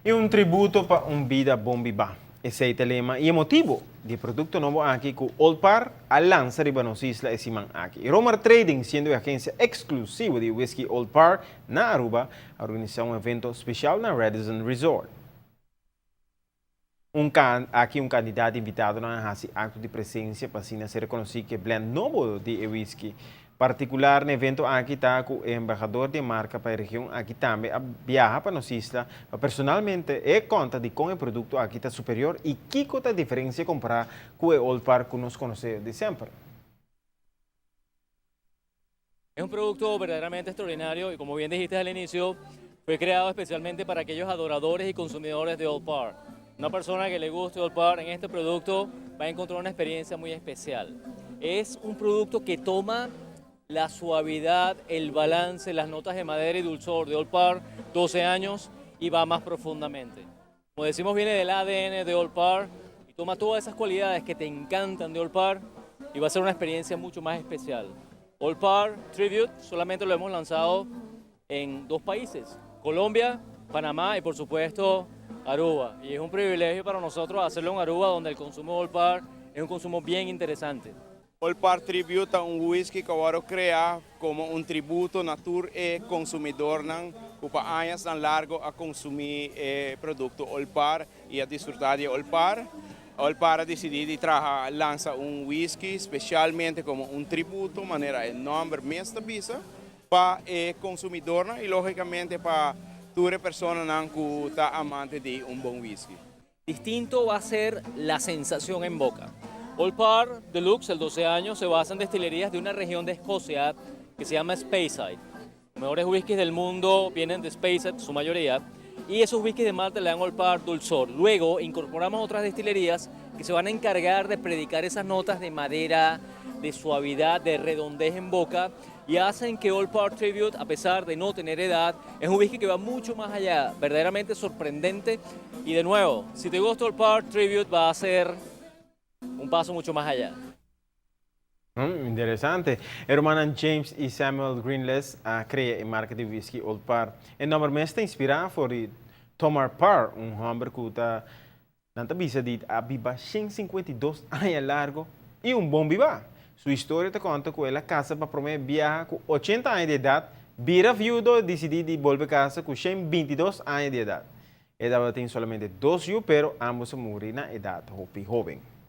Y un tributo pa un bida bon biba. Esey ta e lema y e motibo di e producto nobo aki cu Old Parr a lansa riba nos isla e siman aki. Romar Trading, siendo e agencia exclusivo di whisky Old Parr na Aruba, a organisa un evento special na Radisson Resort. Un aki un cantidad di invitadonan a haci acto di presencia pa asina ser reconoci cu e blend nobo di e whisky. Particular na evento aki ta cu e embahador di e marca pa e region aki tambe a biaha pa nos isla pa personalmente e conta di con e producto aki ta superior y kico ta e diferencia compara cu e Old Parr cu nos conoce di semper. Es un producto verdaderamente extraordinario y, como bien dijiste al inicio, fue creado especialmente para aquellos adoradores y consumidores de Old Parr. Una persona que le guste Old Parr en este producto va a encontrar una experiencia muy especial. Es un producto que toma la suavidad, el balance, las notas de madera y dulzor de Old Parr, 12 años, y va más profundamente. Como decimos, viene del ADN de Old Parr y toma todas esas cualidades que te encantan de Old Parr y va a ser una experiencia mucho más especial. Old Parr Tribute solamente lo hemos lanzado en dos países, Colombia, Panamá y, por supuesto, Aruba. Y es un privilegio para nosotros hacerlo en Aruba, donde el consumo de Old Parr es un consumo bien interesante. Old Parr Tribute ta un whisky cu a crea como un tributo na tur e consumidornan cu pa añanan largo a consumi e producto Old Parr y a disfruta di Old Parr. Old Parr a dicidi di traha, lansa un whisky specialmente como un tributo, manera e nomber mes ta bisa, pa e consumidornan y logicamente pa tur personanan cu ta amante di un bon whisky. Distinto va a ser la sensación en boca. Old Parr Deluxe, el 12 años, se basa en destilerías de una región de Escocia que se llama Speyside. Los mejores whiskies del mundo vienen de Speyside, su mayoría, y esos whiskies de malta le dan Old Parr dulzor. Luego incorporamos otras destilerías que se van a encargar de predicar esas notas de madera, de suavidad, de redondez en boca y hacen que Old Parr Tribute, a pesar de no tener edad, es un whisky que va mucho más allá, verdaderamente sorprendente. Y de nuevo, si te gusta Old Parr Tribute, va a ser un paso mucho más allá. Interesante. E rumannan James y Samuel Greenless a crea e marca di whisky Old Parr. E nomber mes ta inspira for di Tomar Parr, un homber cu ta nan ta bisa di a biba 152 aña largo y un bon biba. Su historia ta conta cu el a casa pa prome biaha cu 80 aña di edad, bira viudo y dicidi di bolbe casa cu 122 aña di edad. E tabatin solamente dos yiu, pero ambos a muri na edad hopi hoben.